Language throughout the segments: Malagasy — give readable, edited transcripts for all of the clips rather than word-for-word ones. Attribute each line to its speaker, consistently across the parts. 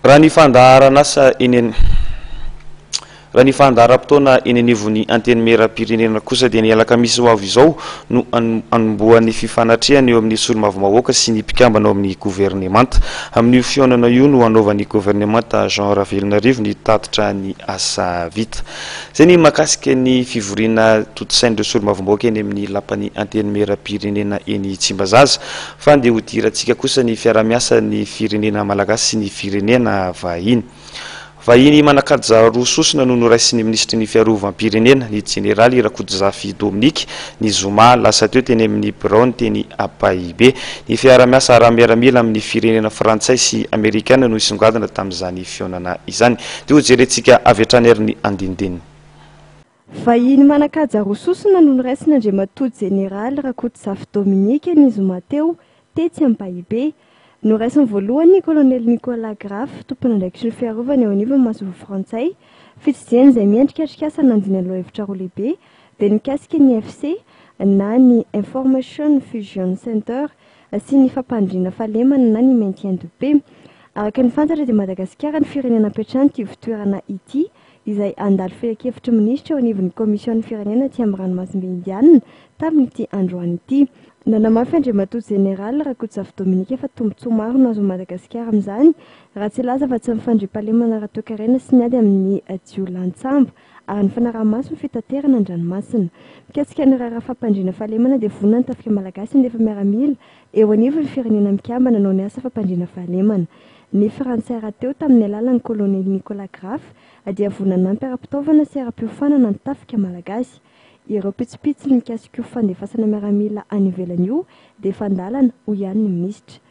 Speaker 1: Raha ny fandaharan'asa eny Raha ny fandaharam-potoana eny anivon'ny Antenimierampirenena kosa dia ny alakamisy ho avy izao no hanombohan'ny fifanatrehana eo amin'ny solombavambahoaka sy ny mpikambana ao amin'ny governemanta. Amin'io fihaonana io no hanaovan'ny governemanta Jean Ravelonarivo ny tatitra ny asa vita. Izay ny mahakasika ny fivoriana tontosain'ireo solombavambahoaka eny amin'ny lapan'ny Antenimierampirenena eny Tsimbazaza. Fa andeha hodirantsika kosa ny fiaraha-miasan'ny firenena malagasy sy ny firenena vahiny. Vahiny manan-kaja roa sosona no noraisin'ny minisitry ny Fiarovam-pirenena, ny jeneraly Rakotozafy Dominique, ny zoma lasa teo teny amin'ny biraony teny Ampahibe. Ny fiaraha-miasa ara-miaramila amin'ny firenena frantsay sy amerikana no nisongadina tamin'izany fihaonana izany. Dia hojerentsika avy hatrany ary ny andinindininy.
Speaker 2: Vahiny manan-kaja roa sosona no noraisin'Andriamatoa Jeneraly Rakotozafy Dominique ny zoma teo tetsy Ampahibe. Noraisiny voalohany ny Kolonely Nicolas Graf, tompon'andraikitry ny fiarovana eo anivon'ny masoivoho frantsay, fitsidihana izay miendrika atrikasa nandinihan'ny lohahevitra roa lehibe, dia nikasika ny IFC na ny Information Fusion Center sy ny fampandriana fahalemana na ny maintien de paix. Araka ny fantatra dia Madagasikara ny firenena ampiantrano ity ivontoerana ity izay handalo filankevitry ny minisitra eo anivon'ny Komision'ny firenena aty amin'ny ranomasimbe Indianina tamin'ity androany ity. Nanamafy Andriamatoa Jeneraly Rakotozafy Dominique fa tombontsoa maro no azon'i Madagasikara amin'izany raha tsy hilaza fa tsy ny fandriampahalemana ara-toekarena sy ny ady amin'ny jiolahin-tsambo ary ny fanaraha-maso ny fitaterana an-dranomasina. Mikasika ny raharaha fampandriana fahalemana dia vonona ny tafika malagasy handefa miaramila eo anivon'ny firenena mikambana hanao ny asa fampandriana fahalemana. Ny Frantsay rahateo tamin'ny alalan'ny Kolonely Nicolas Graf dia vonona hanampy ara-pitaovana sy ara-piofanana ny tafika malagasy. Ireo pitsopitsony mikasika io fandefasana miaramila any ivelany io dia efa an-dalana, hoy ihany ny minisitra.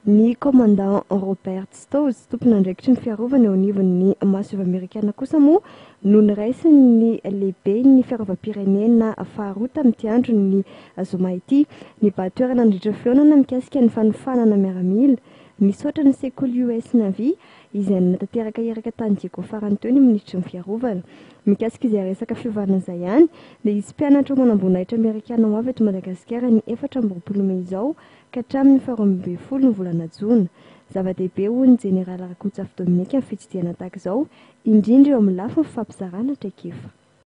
Speaker 2: Ny Commandant Robert Stowes, tompon'andraikitry ny fiarovana eo anivon'ny masoivoho amerikana kosa moa no noraisin'ny lehiben'ny fiarovam-pirenena faharoa tamin'ity andron'ny zoma ity. Nibahan-toerana nandritra ny fihaonana mikasika ny fanofanana miaramila Misaotra ny sekoly US Navy izay nanatanteraka iraka tany Diego farany teo ny minisitry ny fiarovana. Mikasika izay resaka fiovana izay ihany dia hisy mpianatra ho manamboninahitra amerikana ho avy eto Madagasikara ny 24 mey izao ka hatramin'ny faha-12 ny volana jona. Zava-dehibe hoy ny jeneraly Rakotsafy Dominique ny fitsidihana tahaka izao indrindra eo amin'ny lafiny fifampizarana traikefa.